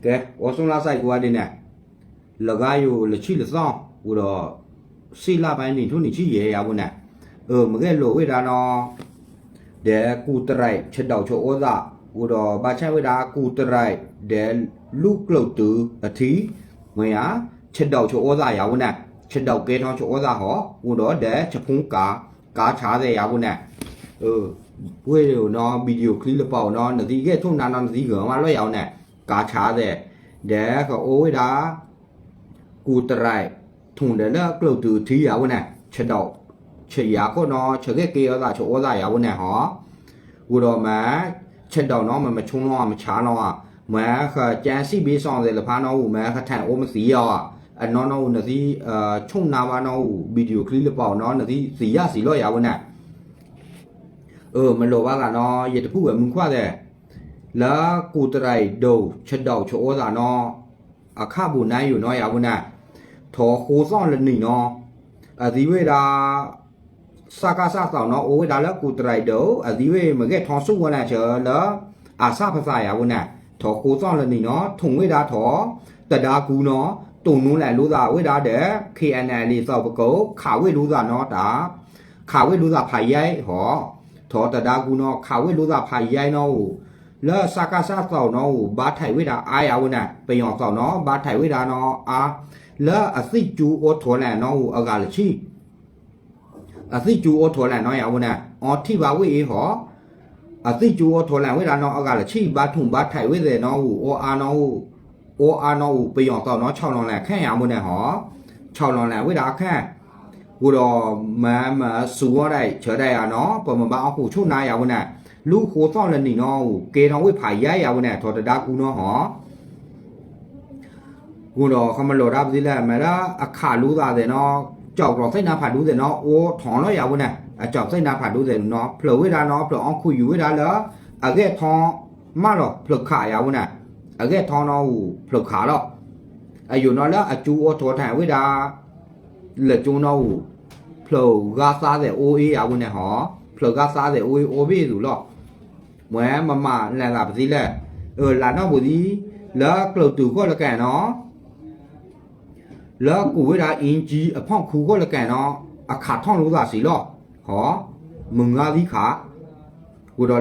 ကဲ အိၣ်ဆိးလါစဲးကိးဂၤဒဲးန့ၣ် လၢဂၤယိၤလၢဆံလၢသီ အိၣ်ဒီး စံလါပှဲၤနံၣ်ထူၣ်နံၣ်ဆံယဲၢ်ယၤဝဲန့ၣ် အမ့ၢ်ဂဲၤလိာ်ဝဲဒၣ်နီၤ ဒီးကူၣ်တရံးဆဒိၣ်ဆအိသး အိၣ်ဒီးဘၣ်ဆၣ်ဝဲဒၣ်ကူၣ်တရံး ဒီးလူၢ်ကျိာ်တုၤအထံ မ့ၢ်ဧါ ဆဒိၣ်ဆအိသးယၤဝဲန့ၣ် ဆဒိၣ်ကဲထီၣ်ဆအိသးဟီ အိၣ်ဒီးဒီးဆဖူကၤ ကၤဆါသဲးယၤဝဲန့ၣ် ဝဲၢ်နီၤ video clip လၢပှၤအိၣ်နီၤ နသံဂဲၤထီၣ်နၤနီၤ နသံဂၤမးလီၤယၤဝဲန့ၣ် ကၤဆါသဲး ဒီးကအိၣ်ဝဲဒၣ် ကူၣ်တရံး ထူၣ်ဒီးလၢကျိာ်တုၤထံယၤဝဲန့ၣ် ဆဒိၣ် ဆယၤခိၣ်နီၤ ဆဂဲၤက့ၤအသးဆအိသးယၤဝဲန့ၣ်ဟီ အိၣ်ဒီးမ့ၢ် ဆဒိၣ်နီၤ မ့ၢ်မဆိနီၤ မဆါနီၤ မ့ၢ်ကကဲစံးဘ့ၣ်စီၣ်သဲးလၢဖါနီၤ အိၣ်မ့ၢ်ကထဲးအိၣ်မသံအီၤ အနီၢ်နီၢ်အိၣ်နသံ ဆိၣ်နါဘၣ်နီၤအိၣ် video clip လၢပှၤအိၣ်နီၤ နသံသံယၤစံးလီၤယၤဝဲန့ၣ် အၢ မ့ၢ်လိၣ်ဘၣ်သးနီၤ ယတဖုဝဲမုၢ်ခွါသဲး လၢကူၣ်တရံးဒိၣ် ဆဒိၣ်ဆအိသးနီၤ အခါပူၤနါယိာ်နီၤယၤဝဲန့ၣ် ထီၣ်ဃိးသီၣ်လၢနံၣ်နီၤ အသံဝဲဒၣ် စကစ သီၣ်နီၤ အိၣ်ဝဲဒၣ်လၢကူၣ်တရံးဒိၣ် အသံဝဲမ့ၢ်ဂဲၤထီၣ်ဆူၣ်ဝဲန့ၣ်ဆၢလၢ အစၢ်ဖသးယၤဝဲန့ၣ် ထီၣ်ဃိးသီၣ်လၢနံၣ်နီၤ ထူၣ်ဝဲဒၣ်ထီၣ် တဒါကူနီၤ တိၢ်နီၣ်လဲၤလိာ်သးဝဲဒၣ်ဒီး ခ့ၣ်အဲၣ်အဲၣ်လ့သီၣ်ပကိး ခးဝဲလိာ်သးနီၤတၢ် ခးဝဲလိာ်သးဖးယံာ်ဟီ ထီၣ်တဒါကူနီၤ ခးဝဲလိာ်သးဖးယံာ်နီၤအိၣ် လၢစကစ သီၣ်နီၤအိၣ် ဘၣ်ထဲးဝဲဒၣ်အါယၤဝဲန့ၣ် ပယီၤသီၣ်နီၤ ဘၣ်ထဲးဝဲဒၣ်နီၤအါ လၢအသံၣ်ကၠူအိၣ်ထီၣ်လဲၣ်နီၤအိၣ်အဂၤလၢဆံ အသံၣ်ကၠူအိၣ်ထီၣ်လဲၣ်နီၤယၤဝဲန့ၣ် အီထံၣ်ဘၣ်ဝဲအံၤဟီ အသံၣ်ကၠူအိၣ်ထီၣ်လဲၣ်ဝဲဒၣ်နီၤအဂၤလၢဆံ ဘၣ်ထူၣ်ဘၣ်ထဲးဝဲသဲးနီၤအိၣ် အီအါနီၤအိၣ် အီအါနီၤအိၣ် ပယီၤသီၣ်နီၤ ဆီၣ်လီၤလဲၣ်ခဲယၤဝဲန့ၣ်ဟီ ဆီၣ်လီၤလဲၣ်ဝဲဒၣ်ခဲ အိၣ်ဒီးမၤမၤစူၤဝဲဒၣ်ဆၢဒၣ်ယၤနီၤ ပမၤဘၣ်အီၣ်ဃိးဆိၣ်နါယၤဝဲန့ၣ် လူဃိးသီၣ်လၢနံၣ်နီၤအိၣ် ကဲထီၣ်ဝဲဖးယံာ်ယၤဝဲန့ၣ် ထီၣ်တဒါကူနီၤဟီ အိၣ်ဒီးကမၤလိာ်တၢ်ပသံလဲၣ် မ့ၢ်ဒၣ်အခးလိာ်သးသဲးနီၤ ကၠီၣ်ကျီၣ်သ့ၣ်နါဖးဒိၣ်သဲးနီၤ အိၣ်ထီၣ်လီၤယၤဝဲန့ၣ် အကၠီၣ်သ့ၣ်နါဖးဒိၣ်သဲးနီၤ ဖျၢၣ်ဝဲဒၣ်နီၤ ဖျၢၣ်အီၣ်ခူယူၤဝဲဒၣ်လၢ အဂဲၤထီၣ်မးလီၤ ဖျၢၣ်ခးယၤဝဲန့ၣ် အဂဲၤထီၣ်နီၤအိၣ် ဖျၢၣ်ခးလီၤ အယိာ်နီၤလၢအကၠူအိၣ်ထီၣ်ထဲးဝဲဒၣ် လၢကၠိနီၤအိၣ် ဖျၢၣ်ဂၤသးသဲးအိၣ်အ့ယၤဝဲန့ၣ်ဟီ ဖျၢၣ်ဂၤသးသဲးအိၣ်အ့အိၣ်ဘ့ၣ်သူလီၤ မ့ၢ်မမၤလဲၤသးပသံလဲၣ် အၢ လၢနီၢ်ပူၤသံ လၢကျိာ်တုၤဃီၣ်လၢကဲနီၤ လၢကူၣ်ဝဲဒၣ်အ့ကၠံအဖီၣ်ခူဃီၣ်လၢကဲနီၤ အခးထီၣ်လိာ်သးစံးလီၤ ဟီ မုၢ်ငါသံခး အိၣ်ဒီးလၢ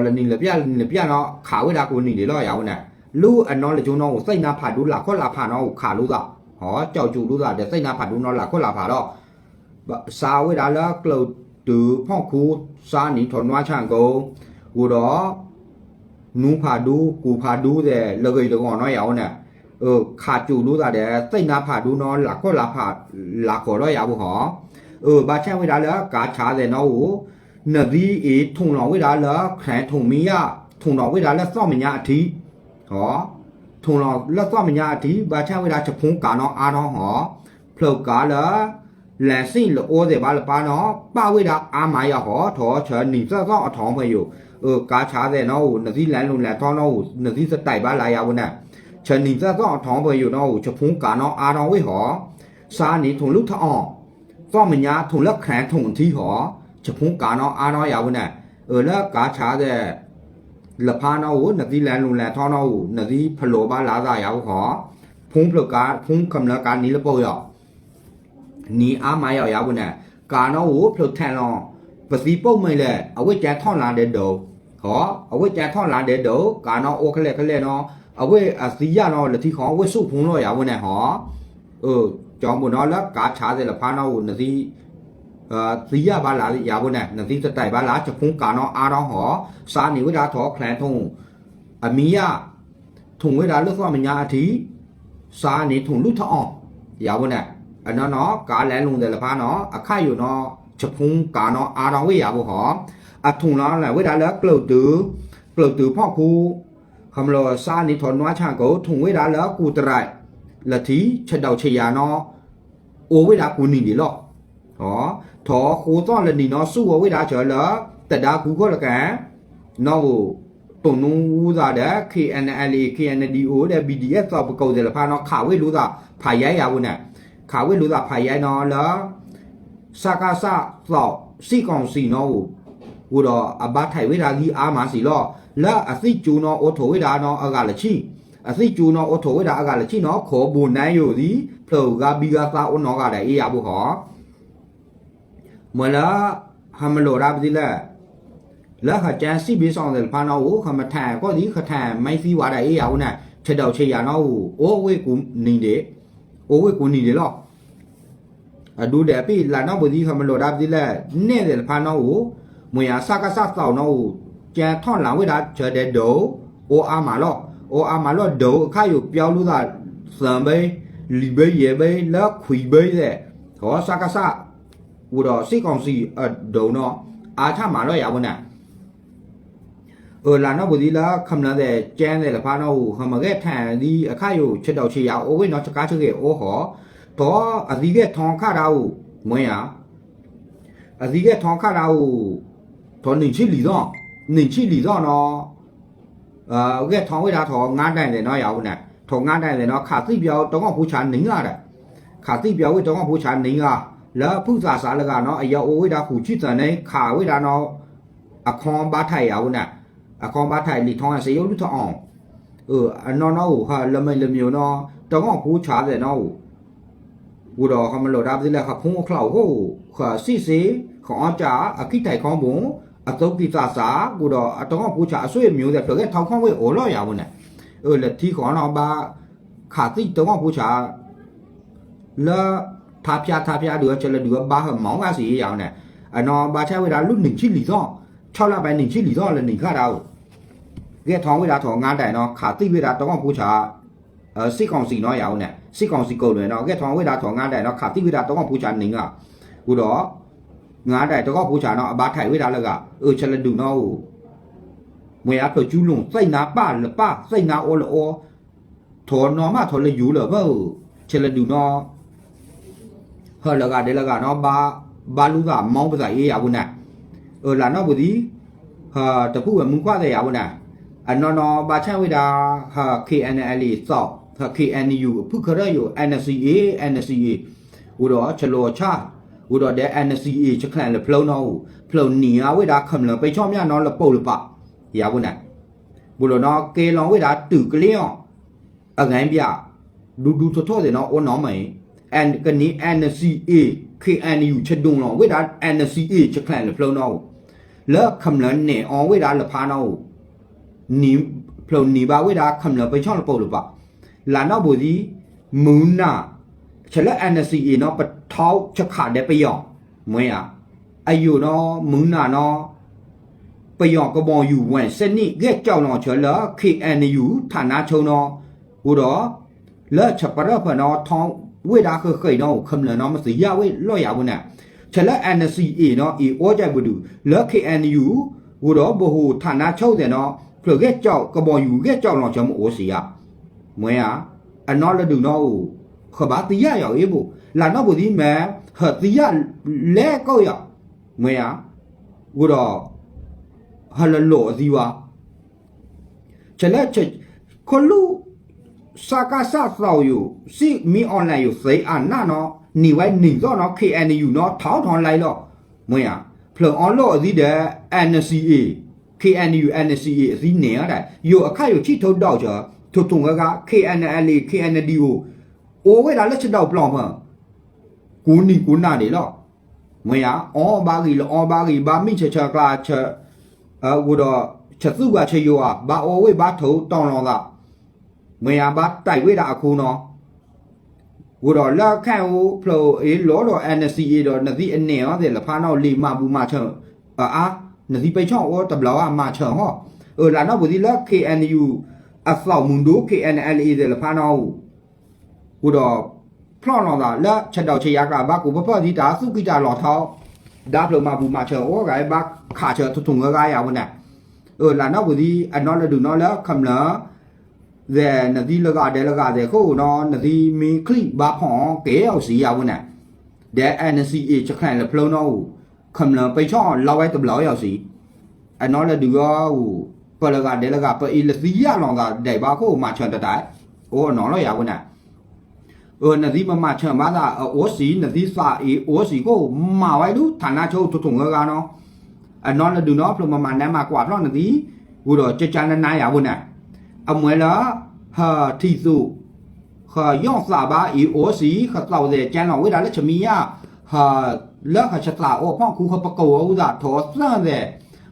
နံၣ်လၢပျၢ်လၢနံၣ်လၢပျၢ်နီၤ ခးဝဲဒၣ်ကိးနံၣ်ဒဲးလီၤယၤဝဲန့ၣ် လၢအနီၢ်လၢကၠိနီၤအိၣ် သ့ၣ်နါဖးဒိၣ်လၢ်ခီၣ်လၢ်ဖးနီၤအိၣ်ခးလိာ်သး ဟီ ကၠီၣ်ကၠူလိာ်သးဒီးသ့ၣ်နါဖးဒိၣ်နီၤလၢ်ခီၣ်လၢ်ဖးဒီး စါဝဲဒၣ်လၢကျိာ်တုၤဖီၣ်ခူ စါနံၤထီၣ်နွါဆၣ်ကိ အိၣ်ဒီး နူဖးဒိၣ် ကူဖးဒိၣ်သဲးလၢဂ့ၤလၢဂီၤနီၤယၤဝဲန့ၣ် ခးကၠူလိာ်သးဒီး သ့ၣ်နါဖးဒိၣ်နီၤ လၢ်ခီၣ်လၢ်ဖး လၢ်ခီၣ်လီၤယၤဝဲဟီ အၢ ဘၣ်ဆၣ်ဝဲဒၣ်လၢကၤဆါသဲးနီၤအိၣ် နသံအ့ထူၣ်လီၤဝဲဒၣ်လၢ ခရၣ်ထူၣ်မံယါ ထူၣ်လီၤဝဲဒၣ်လၢသီၣ်မဲာ်ညါအထံ ဟီ ထူၣ်လီၤလၢသီၣ်မဲာ်ညါအထံ ဘၣ်ဆၣ်ဝဲဒၣ်ဆဖူကၤနီၤအါထီၣ်ဟီ ဖျၢၣ်ကၤလၢ လဲၤစံၣ်လၢအိၣ်သဲးဘၣ်လၢပၢ်နီၤ ပၣ်ဝဲဒၣ်အါမးယၤဟီ ထီၣ်ဆၢနံၤသၢသီၣ်အထီၣ်ဖဲယိာ် အၢ ကၤဆါသဲးနီၤအိၣ် နသံလဲၤလူၤလဲၤထီၣ်နီၤအိၣ် နသံသတံးဘၣ်လၢယၤဝဲန့ၣ် ဆၢနံၤသၢသီၣ်အထီၣ်ဖဲယိာ်နီၤအိၣ် ဆဖူကၤနီၤအါထီၣ်ဝဲဟီ စါနံၤထူၣ်လူထီၣ်အီၤ သီၣ်မဲာ်ညါထူၣ်လၢခရၣ်ထူၣ်အထံဟီ ဆဖူကၤနီၤအါထီၣ်ယၤဝဲန့ၣ် အၢလၢကၤဆါသဲး လၢဖါနီၤအိၣ် နသံလဲၤလူၤလဲၤထီၣ်နီၤအိၣ် နသံဖးလိာ်ဘၣ်လၢသးယၤဝဲဟီ ဖူဖျၢၣ်ကၤ ဖူကမျၢၢ်ကၤနံၤလၢပှဲၤယီၤ နံၤအါမးယၤယၤဝဲန့ၣ် ကၤနီၤအိၣ်ဖျၢၣ်ထဲးလီၤ ပသံပိာ်မုၣ်လဲၣ် အဝဲကဲထီၣ်လါဒဲးဒိး ဟီ အဝဲကဲထီၣ်လါဒဲးဒိး ကၤနီၤအိၣ်ခဲလၢာ်ခဲလၢာ်နီၤ အဝဲအသံယၤနီၤ လၢထံဃီအဝဲဆူၣ်ဖူလီၤယၤဝဲန့ၣ်ဟီ အၢ ကၠီမုၢ်နီၤလၢကၤဆါသဲးလၢဖါနီၤအိၣ် နသံ သံယၤဘၣ်လၢယၤဝဲန့ၣ် နသံသတံးဘၣ်လၢ ဆဖူကၤနီၤအါထီၣ်ဟီ စါနံၤဝဲဒၣ်ထီၣ်ခရၣ်ထူၣ် အမံယါ ထူၣ်ဝဲဒၣ်လၢသီၣ်မဲာ်ညါအထံ စါနံၤထူၣ်လူထီၣ်အီၤ ယၤဝဲန့ၣ် အနီၢ်နီၢ် ကၤလဲၤလူၤသဲးလၢဖါနီၤ အခါယိာ်နီၤ ဆဖူကၤနီၤအါထီၣ်ဝဲယၤဝဲဟီ အထူၣ်လီၤဝဲဒၣ်လၢကျိာ်တုၤ ကျိာ်တုၤဖီၣ်ခူ ခမလီၤစါနံၤထီၣ်နွါဆၣ်ကိ ထူၣ်ဝဲဒၣ်လၢကူၣ်တရံး လၢထံ ဆဒိၣ်ဆယၤနီၤ အိၣ်ဝဲဒၣ်ကိးနံၤဒဲးလီၤ ထီၣ်ဃိးသီၣ်လၢနံၤနီၤ ဆူၣ်ဝဲဒၣ်ဆၢလၢ တဒါကူဃီလၢကဲ နီၢ်အိၣ် တိၢ်နူဝဲသးဒီး ခ့ၣ်အဲၣ်အဲၣ်လ့ ခ့ၣ်အဲၣ်ဒံၣ်အိၣ်ဒီး ဘံၣ်ဒံၣ်အဲၣ်သီၣ်ပကိးသဲးလၢဖါနီၤ ခးဝဲလိာ်သးဖးယံာ်ယၤဝဲန့ၣ် ခးဝဲလိာ်သးဖးယံာ်နီၤလၢ စကစ သီၣ်စံၣ်ကီၢ်စံၣ်နီၤအိၣ် အိၣ်ဒီးအဘၣ်ထဲးဝဲဒၣ်ဂံၢ်အါမးစံးလီၤ လၢအသံၣ်ကၠူနီၤအိၣ်ထီၣ်ဝဲဒၣ်နီၤအဂၤလၢဆံ အသံၣ်ကၠူနီၤ အိၣ်ထီၣ်ဝဲဒၣ်အဂၤလၢာ်ဆံနီၤ ခိးဘိးနါယိာ်သံ ဖျၢၣ်ဂၤဘံဂၤသးအိၣ်နီတဂၤဒီးအ့ၣ်ယၤဖိဟီ မ့ၢ်လၢ ဟဲမလိာ်ဒၣ်ပသံလဲၣ် လၢဟဲကဲစံၣ်ဘ့စီၣ်သ့ၣ်တဖၣ်နီၤအိၣ် ဟဲမထၢၣ်ကီၢ်သံ ဟဲထၢၣ်မံသံဝဲဒၣ်အ့ၣ်ယၤဖိန့ၣ် ဆဲးဒိးဆဲးယၤနီၤအိၣ် အိၣ်ဝ့ၢ်ကူနံၤဒဲး အိၣ်ဝ့ၢ်ကူနံၤဒဲးလီၤ. အဒုးဒဲးပံၣ်လၢနီၢ်ပူၤသံ ဟဲမလိာ်ဒၣ်ပသံလဲၣ် နဲၣ်သ့ၣ်တဖၣ်နီၤအိၣ် မ့ၢ်ယၤ စကစ သီၣ်နီၤအိၣ် ကဲထီၣ်လၢ်ဝဲဒၣ်ဆၢဒဲးဒိး အိၣ်အါမးလီၤ. အိၣ်အါမးလီၤဒိးအခါယိာ်ပျီလူသး သၢဘ့ လွံၢ်ဘ့ယဲၢ်ဘ့ လၢခွံဘ့သ့ၣ် ဟီ စကစ အိၣ်ဒီးစ့ၢ်ကီးစံၣ်အဒိးနီၤ အါထီၣ်မးလီၤယၤဝဲန့ၣ် အၢ လၢနီၢ်ပူၤသံလၢ ခမျၢၢ်သ့ၣ်ကဲသ့ၣ်တဖၣ်နီၤအိၣ် ဟဲမ့ၢ်ဂဲၤထၢၣ်ဒ်အခါယိာ် ဆဲးဒိးဆဲးယၤအိၣ်ဝဲနီၤ ဆကါဆဂဲၤအိၣ်ဟီ ထီၣ်အသံဂဲၤထီခါဒၣ်အိၣ် မ့ၢ်ဧါ အသံဂဲၤထီခါဒၣ်အိၣ် ထီၣ်နံၣ်ဆံလံၤသီၣ် နံၣ်ဆံလံၤသီၣ်နီၤ ဂဲၤထီဝဲဒၣ်ထီၣ်ငါးဒိုင်သ့ၣ်နီၤယၤဝဲန့ၣ် ထီၣ်ငါးဒိုင်သ့ၣ်နီၤ ခးသံၣ်ပၠီတဂီၢ်ဖိဆးနံၤဂၤဒီး ခးသံၣ်ပၠီဝဲတဂီၢ်ဖိဆးနံၤဂၤ လၢဖုသးစးလၢဂၤနီၤ အယၤအိၣ်ဝဲဒၣ်ဃုဆံသၢနံၣ် ခးဝဲဒၣ်နီၤ အခီဘါထၢၣ်ယၤဝဲန့ၣ် အခီဘါထၢၣ်လံာ်ထီၣ်စ့ယိၣ်လူထီၣ်အီၤ အနီၢ်နီၢ်အိၣ် ဟဲလၢမ့ၢ်လၢမ့ၢ်နီၤ တဂီၢ်ဖိဆးသ့ၣ်နီၤအိၣ် အိၣ်ဒီးဟဲမလိာ်ဒၣ်ပသံလဲၣ် ဟဲဖူအချီၣ်အိၣ် ဟဲစံၣ်စ့ ဟဲအီၣ်ကၢ အခံတံၢ်ခီဘိ အသိကံၢ်သးစး အိၣ်ဒီးအတဂီၢ်ဖိဆးအဆွေမျိုးသ့ၣ် ဖျၢၣ်ဂဲၤထီၣ်ခီၣ်ဝဲအိၣ်လီၤယၤဝဲန့ၣ် အၢ လၢထံဃီနီၤဘၣ် ခးသံၣ်တဂီၢ်ဖိဆး လၢ ထါဖျါထါဖျါဒုး ဆဲးလၢဒုးဘၣ်ဟဲမၤအီၣ်ဂၤစံးယၤဝဲန့ၣ် အနီၢ်ဘၣ်ဆၣ်ဝဲဒၣ်လူၢ်နံၣ်ဆံလံၤသီၣ် ဆီလၢပှဲၤနံၣ်ဆံလံၤသီၣ်လၢနံၣ်ခါဒၣ်အိၣ် ဂဲၤထီၣ်ဝဲဒၣ်ထီၣ်ငါးဒိုင်နီၤ ခးသံၣ်ဝဲဒၣ်တဂီၢ်ဖိဆး စ့ၢ်ကီးစံၣ်နီၤယၤဝဲန့ၣ် စ့ၢ်ကီးစံၣ်ကိးလွဲၣ်နီၤ ဂဲၤထီၣ်ဝဲဒၣ်ထီၣ်ငါးဒိုင်နီၤ ခးသံၣ်ဝဲဒၣ်တဂီၢ်ဖိဆးနံၤဂၤ အိၣ်ဒီး ငါးဒိုင်တဂီၢ်ဖိဆးနီၤ အဘါထံးဝဲဒၣ်လၢဂၤ အၢ ဆဲးလၢဒုးနီၤအိၣ် မ့ၢ်အဖျၢၣ်ကၠူလိာ် သ့ၣ်နါပၢ်လၢပၢ် သ့ၣ်နါအီလၢအီ ထီၣ်နီၤမးထီၣ်လၢယူၤလၢၤဘၣ်ဧၢ ဆဲးလၢဒုးနီၤ ဟဲလၢဂၤဒဲးလၢဂၤနီၤ ဘါလူသးမီပသးအ့ၣ်ယၤဝဲန့ၣ် အၢလၢနီၢ်ပူၤသံ ဟဲတဖုဝဲမုၢ်ခွါသ့ၣ်ယၤဝဲန့ၣ် အနီၢ်နီၢ်ဘၣ်ဆၣ်ဝဲဒၣ် ဟဲ KNLA သီၣ် ဟဲ KNU ဖုၣ်ခရၢၣ်ယိာ် NCA NCA အိၣ်ဒီးဆလိာ်ဆၣ် အိၣ်ဒီးဒဲး NCA ဆဲးကျဲးလၢဖျိနီၤအိၣ် ဖျိနံၤအဝဲဒၣ်ခမျၢၢ်ပ့ၤဆီၣ်မၠၣ်နီၤလၢပီၣ်လၢပၤ ယၤဝဲန့ၣ် ဘူးလီၤနီၤ ကဲလီၤဝဲဒၣ်တုၤကလ့အီၤ အဂၤဘၣ် ဒူဒူထိၣ်ထိၣ်သ့ၣ်နီၤ အိၣ်နီၤမ့ၢ် ကန့ၢ် NCA KNU ဆဒိၣ်လီၤဝဲဒၣ် NCA ဆဲးကျဲးလၢဖျိနီၤအိၣ် လၢခမျၢၢ်နဲၣ်အီၤဝဲဒၣ်လၢဖးနီၤအိၣ် ဖျိနံၤဘၣ်ဝဲဒၣ်ခမျၢၢ်ပ့ၤဆီၣ်လၢပီၣ်လၢပၤ လၢနီၢ်ပူၤသံ မုၢ်နၤ ဆဲးလၢ NCA နီၤ ပထီၣ်ဆဲးခးဒဲးပယီၤ မ့ၢ်ဧါ အယိာ်နီၤ မုၢ်နၤနီၤ ပယီၤကဘီယူၤဝဲၢ်စနံၣ် ဂဲၤကၠီလီၤဆၢလၢ KNU ထးနါဆိနီၤ အိၣ်ဒီး လၢဆဲးပရၢၢ်ဖၢၣ်နီၤ ထီၣ်ဝဲဒၣ်ဃဲးဃဲးနီၤ ခမျၢၢ်နီၤ မ့ၢ်သ့ၣ်ညါဝဲလီၤယၤဝဲန့ၣ် ဆဲးလၢ NCA နီၤ အံၤအိၣ်ကဲပဒုး လၢ KNU အိၣ်ဒီးဘဟိၣ်ထးနါဆိသ့ၣ်နီၤ ဖျၢၣ်ဂဲၤကၠီ ကဘီယူၤဂဲၤကၠီလီၤဆၢမ့ၢ်အိၣ်စံးယၤ မ့ၢ်ဧါ အနီၢ်လၢဒုးနီၤအိၣ် ဃဘၣ်သ့ၣ်ညါယၤအံၤဘိ လၢနီၢ်ပူၤသံမ့ၢ် ဟဲသ့ၣ်ညါလဲၤကီယၤ မ့ၢ်ဧါ အိၣ်ဒီး ဟဲလၢလိာ်အသံဝဲ ဆဲးလၢ ခီလူၢ် စကစ သီၣ်ယိာ် စံၣ်မံအီၣ်လဲၣ်ယိာ် သ့အနၢ်နီၤ နံၤဝဲနံၤသီၣ်နီၤ KNU နီၤ ထီၣ်ထီၣ်လၢလီၤ မ့ၢ်ဧါ ဖျၢၣ်အီၣ်လိာ်အသံဒီး NCA KNU NCA အသံန့ၣ်ဒၣ် ယိာ်အခါယိာ်ဆံၣ်ထိၣ်ဒီးဆၢ ထိၣ်ထိၣ်ဂၤဂၤ KNLA KNDO အိၣ်ဝဲဒၣ်လၢဆဒိၣ်ပျီမး ကိးနံၤကိးနၤဒဲးလီၤ မ့ၢ်ဧါ အီၣ်ဘၣ်ဂ့ၤလၢအီဘၣ်ဂ့ၤ ဘၣ်မံဆၢဆၢကျါဆၢ အိၣ်ဒီး ဆၢသူၣ်ဘၣ်ဆၢယိာ်ဧါ ဘၣ်အီဝဲဘၣ်ထိၣ်တီၢ်လီၤသး မ့ၢ်ဧါ ဘၣ်တဲာ်ဝဲဒၣ်အခိၣ်နီၤ အိၣ်ဒီးလၢခဲအိၣ်ဖျၢၣ်အ့ၣ်လီၤဒီး NCA ဒီး နသံအနဲၣ်အီၤသ့ၣ်လၢဖးနီၤလံာ်မၤဘူၣ်မၤဆၢၣ် အါ နသံပ့ၤဆီၣ်အိၣ်တဘျီဧါ မၤဆၢၣ်ဟီ အၢ လၢနီၢ်ပူၤသံလၢ KNU အသီၣ်မုၢ်ဒိၣ် KNLA သ့ၣ်လၢဖးနီၤအိၣ် အိၣ်ဒီး ဖျီၣ်လီၤသးလၢဆဒိၣ်ဆယၤကျါ ဘၣ်ကူးဖၢဖၢသံတၢ်သူၣ်ကံၢ်တၢ်လီၤထီ ဒၣ်ဖျၢၣ်မၤဘူၣ်မၤဆၢၣ်အိၣ်ဂၤ ဘၣ်ခးဆၢထိၣ်ထိၣ်ဂၤဂၤယၤဝဲန့ၣ် အၢ လၢနီၢ်ပူၤသံ အနီၢ်လၢဒုးနီၤလၢခမျၢၢ် သ့ၣ်နသံလၢဂၤဒဲးလၢဂၤသ့ၣ်ခိၣ်နီၤ နသံမ့ၢ်ချံၣ်ဘၣ်ဖီၣ်အီၤကဲအီၤစံးယၤဝဲန့ၣ် ဒီး NCA ဆဲးကျဲးလၢဖျိနီၤအိၣ် ခမျၢၢ်ပ့ၤဆီၣ်လီၤဝဲတဘျီအီၤစံး အနီၢ်လၢဒုးအီၤအိၣ် ပလၢဂၤဒဲးလၢဂၤ ပအံၤလၢသံယၤလီၤဂၤဒဲးဘၣ်ခိၣ်မၤဆၢၣ်တတၢ် အိၣ်အနီၢ်လီၤယၤဝဲန့ၣ် အၢ နသံမၤမၤဆၢၣ်ဘၣ်သး အအိၣ်စံး နသံသးအံၤအိၣ်စံးခိၣ် မၤဝဲဒုး ထးနါဆိထိၣ်ထိၣ်ဂၤဂၤနီၤ အနီၢ်လၢဒုးနီၤ ဖျၢၣ်မၤမၤနဲမၤကွၢ်ဖျီၣ်နသံ အိၣ်ဒီးကကနနါယၤဝဲန့ၣ် အမွဲလၢ ဟထံၣ်သူၣ် ဃယီၣ်သးဘါအံၤအိၣ်စံး ဃသီၣ်သဲးကဲလီၤဝဲဒၣ်လၢဆမံယၣ် ဟ လၢဟဆသးအိၣ်ဖီၣ်ခူ ဟပကဝီၤအူသးထီၣ်သၢသဲး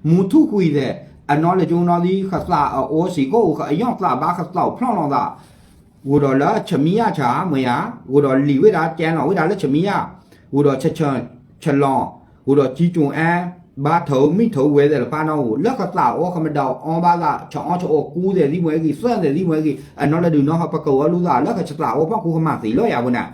မူထူၣ်ဃံသဲး အနီၢ်လၢကၠိနီၢ်သံ ဃသးအအိၣ်စံးကိၣ် ဃအယီၣ်သးဘါ ဃသီၣ်ဖျီၣ်လီၤသး ဂိၢ်ဒီးလၢဆမံယၣ်ဆၣ် မ့ၢ်ဧါ, ဂိၢ်ဒီးလံာ်ဝဲဒၣ်ကဲလီၤဝဲဒၣ်လၢဆမံယၣ်, ဂိၢ်ဒီးဆၢဆၢ ဆလီၤ, ဂိၢ်ဒီးကံကၠိၤအဲ ဘါထၢမံထၢဝဲသဲးလၢဖးနီၢ်ဧိၤ လၢဃသးအိၣ် ဃမဒၣ်အီဘါသး ဆၢအီၣ်ဆၢအီၣ်ကူသဲးသံမွဲဂ့ၤ သၢသဲးသံမွဲဂ့ၤ အနီၢ်လၢဒုးနီၢ် ဟပကဝီၤလူသး လၢဟဆသးအိၣ်ဖီၣ်ခူ ဃမၤသံလီၤယၤဝဲန့ၣ်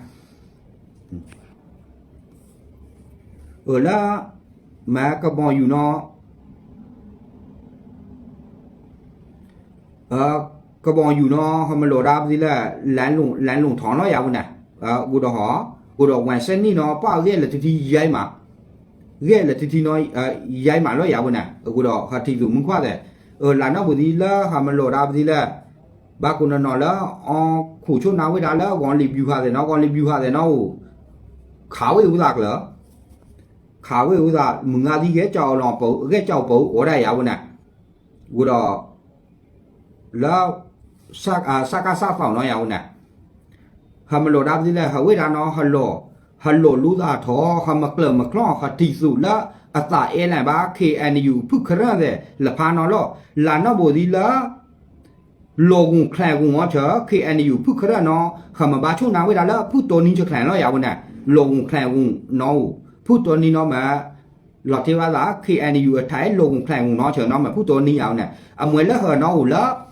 အၢ လၢ မ့ၢ်ကဘီယူၤနီၢ် ကဘီယူၤနီၢ် ဟမလိာ်ဒၣ်ပသံလၢ လဲလိၣ်ထီၣ်နီၢ်ယၤဝဲန့ၣ်, ဂိၢ်ဒီးဟီ, ဂိၢ်ဒီးဝဲစဲနံၣ်နီၢ် ပှၤဂဲၤလၢထံထံယဲမး, ဂဲၤလၢထံထံနီၢ် ယဲမးလီၤယၤဝဲန့ၣ်, အဂိၢ်ဒီးဟထံၣ်သူၣ်မုၢ်ခွါသဲး, လၢနီၢ်ပူၤသံလၢဟမလိာ်ဒၣ်ပသံလၢ ဘၣ်ကိးနီၢ်နီၢ်လၢ အီခိၣ်ဆိၣ်နါဝဲဒၣ်လၢ ဂီၤလံာ်ဘျူၤဟးသဲးနီၢ် ဂီၤလံာ်ဘျူၤဟးသဲးနီၢ်ဧိၤ, ခးဝဲအူသးကျၢၤ ခးဝဲအူသး မုၢ်ဂၤသံဂဲၤကၠီအီၤလီၤ ဂဲၤကၠီပၢၤအီၤဒၣ်ယၤဝဲန့ၣ်, ဂိၢ်ဒီး လၢ စကစ သီၣ်နီၢ်ယၤဝဲန့ၣ်, ဟမလိာ်ဒၣ်ပသံလၢ ဟဝဲဒၣ်နီၢ် ဟလီၢ် ဟလီၢ်လူသးထီၣ် ဟမကျၢၤမချီၣ် ဟထံၣ်သူၣ်လၢ အသးအဲၣ်လၢၤဘၣ် ခ့ၣ်အဲၣ်ယူၣ် ဖုၣ်ခရၢၣ်သဲးလၢဖးနီၢ်လီၤ, လၢနီၢ်ပူၤသံလၢ လီၢ်ဂုၢ်ချဲးဂုၢ်အီၤဆၢ ခ့ၣ်အဲၣ်ယူၣ် ဖုၣ်ခရၢၣ်နီၢ် ဟမၤဘၣ်ဆိၣ်နါဝဲဒၣ်လၢ ဖုၣ်တိနံဆၢချဲးလီၤယၤဝဲန့ၣ်, လီၢ်ဂုၢ်ချဲးဂုၢ်နီၢ်ဧိၤ, ဖုၣ်တိနံနီၢ်မ့ၢ် လီၤတ့ၢ်ဘၣ်သး ခ့ၣ်အဲၣ်ယူၣ် အထါအဲၣ်လီၢ်ဂုၢ်ချဲးဂုၢ်နီၢ်ဆၢနီၢ်မ့ၢ်ဖုၣ်တိနံယၤဝဲန့ၣ်, အမွဲလၢဟၢနီၢ်ဧိၤလၢ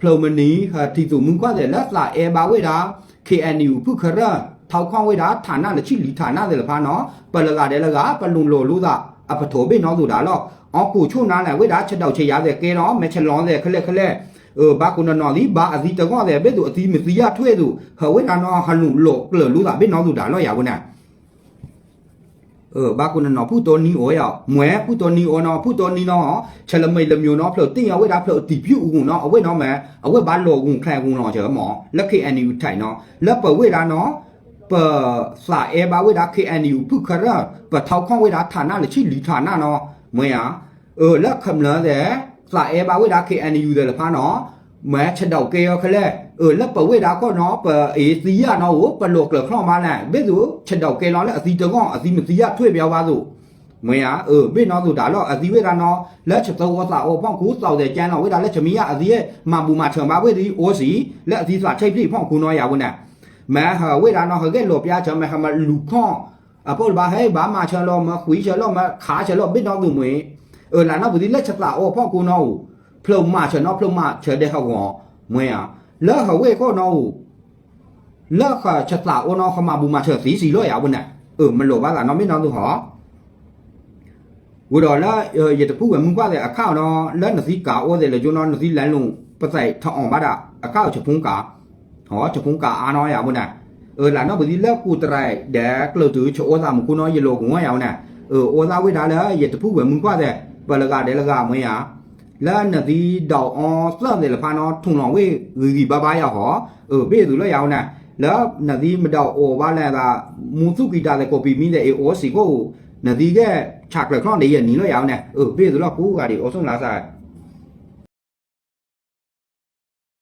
ဖျၢၣ်မနံၤ ဟထံၣ်သူၣ်မုၢ်ခွါသဲးလၢသးအဲၣ်ဘၣ်ဝဲဒၣ် ခ့ၣ်အဲၣ်ယူၣ် ဖုၣ်ခရၢၣ် ထီခီၣ်ဝဲဒၣ်ထးနၢ်လၢဆံလံထးနၢ်သဲးလၢဖးနီၢ် ပလဂၤဒဲးလဂၤ ပလူၤလီၢ်လူသး အပထိၣ်ဘ့ၣ်နီၢ်သူၣ်တၢ်လီၤ, အီခိၣ်ဆိၣ်နါလဲၣ် ဝဲဒၣ်ဆဒိၣ်ဆယၤသဲးကဲဒီး မ့ၢ်ဆလီၤသဲးခဲလၢာ်ခဲလၢာ်, ဘၣ်ကိးနီၢ်နီၢ်သံ ဘၣ်အသံတဂီၢ်သဲး ဘ့ၣ်သိးအသံမသံယၢ်ထွဲသိး ဟဝဲဒၣ်နီၢ် ဟလူၤလီၢ်ကျၢၤလူသးဘ့ၣ်နီၢ်သူၣ်တၢ်လီၤယၤဝဲန့ၣ် ဘၣ်ကိးနီၢ်နီၢ် ဖုၣ်တိနံအိၣ်ယၤ မွဲဖုၣ်တိနံအိၣ်နီၢ် ဖုၣ်တိနံနီၢ် ဆဲးလၢမ့ၢ်လၢမၠိၤနီၢ် ဖျၢၣ်တ့ၢ်အီၤဝဲဒၣ်ဖျၢၣ်တံၢ်ဖၠူၣ်အဂုၤနီၢ် အဝဲနီၢ်မ့ၢ် အဝဲဘၣ်လီၢ်ဂုၤချဲးဂုၤလီၤစၢၤမး လၢ ခ့ၣ်အဲၣ်ယူၣ် ထံးနီၢ် လၢပဝဲဒၣ်နီၢ် ပသးအဲၣ်ဘၣ်ဝဲဒၣ် ခ့ၣ်အဲၣ်ယူၣ် ဖုၣ်ခရၢၣ် ပထီခီၣ်ဝဲဒၣ်ထးနၢ်လၢဆံလံထးနၢ်နီၢ် မ့ၢ်ဧါ အၢ လၢခမျၢၢ်သဲး သးအဲၣ်ဘၣ်ဝဲဒၣ် ခ့ၣ်အဲၣ်ယူၣ် သဲးလၢဖးနီၢ် မ့ၢ်ဆဒိၣ်ကဲအီၤခဲလၢာ် အၢ လၢပဝဲဒၣ်ခီနီၢ် ပအ့သံယၢ်နီၢ်ဧိၤ ပလီၢ်ကျၢၤချီၣ်မးလဲၣ် ဘ့ၣ်သိးဆဒိၣ်ကဲလီၤလၢအသံတဂီၢ် အသံမသံယၢ်ထွဲဘၣ်ဝဲသိး မ့ၢ်ဧါ အၢ ဘ့ၣ်နီၢ်သူၣ်တၢ်လီၤ အသံဝဲဒၣ်နီၢ် လၢဆသဝီသးအိၣ်ဖီၣ်ခူ သီၣ်သဲးကဲလီၤဝဲဒၣ်လၢဆမံယၣ် အသံမၤဘူၣ်မၤဆၢၤဘၣ်ဝဲသံအိၣ်စံး လၢအသံသးဆံးဖျံးဖီၣ်ခူနီၢ်ယၤဝဲန့ၣ် မ့ၢ်ဟဝဲဒၣ်နီၢ် ဟဂဲၤလီၤပျါစၢၤ မ့ၢ်ဟမလူၤခီၣ် အပိာ်လၢဘၣ်ဟဲဘၣ်မၤဆၢလီၤ မ့ၢ်ဃုဆၢလီၤ မ့ၢ်ခးဆၢလီၤ ဘ့ၣ်နီၢ်သူၣ်မ့ၢ် အၢ လၢနီၢ်ပူၤသံလၢဆသးအိၣ်ဖီၣ်ခူနီၢ်ဧိၤ ဖျၢၣ်မၤဆၢနီၢ် ဖျၢၣ်မၤဆၢဒဲးဟဂီၤ မ့ၢ်ဧါ လၢဟဝဲခီနီၢ်ဧိၤ လၢဆသးအိၣ်နီၢ် ဟမၤဘူၣ်မၤဆၢၤသံစံးလီၤယၤဝဲန့ၣ် အၢ မ့ၢ်လိၣ်ဘၣ်သးနီၢ် ဘ့ၣ်နီၢ်သူၣ်ဟီ ဝံၤဒီးလၢ ယတဖုဝဲမုၢ်ကွၢ်သဲးအခါနီၢ် လၢနသံကၤအိၣ်သဲးလၢကၠိနီၢ် နသံလဲလိာ်ပသဲးထီၣ်အီၤဘၣ်ဒၣ် အခါအီၤဆဖူကၤ ဆဖူကၤအါနီၢ်ယၤဝဲန့ၣ် အၢ လၢနီၢ်ပူၤသံလၢကူၣ်တရံး ဒဲးကျၢၤတုၤဆအိၣ်သးမူခိၣ်နီၢ် ယလိာ်ကဝီၤယၤဝဲန့ၣ် အၢ အိၣ်သးဝဲဒၣ်လၢ ယတဖုဝဲမုၢ်ကွၢ်သဲး ပလဂၤဒဲးလဂၤမ့ၢ်ဧါ လၢနသံဒိးအီသၢသဲးလၢဖးနီၢ် ထူၣ်လီၤဝဲဂ့ၤဂ့ၤဘၣ်ဘၣ်ယၤဟီ အၢ ဘ့ၣ်သုလီၤယၤဝဲန့ၣ် လၢနသံမဒိးအီဘၣ်လဲၣ်သး မူသူၣ်ကံၤတၢ်သဲးကိးပံၤမံသဲးအံၤအိၣ်စံးခိၣ် နသံဂဲၤဆးကျၢၤချီၣ်ဒ်ယနံၤလီၤယၤဝဲန့ၣ် အၢ ဘ့ၣ်သုလီၤကူဂၤဒံးအိၣ်ဆိၣ်လၢ်သး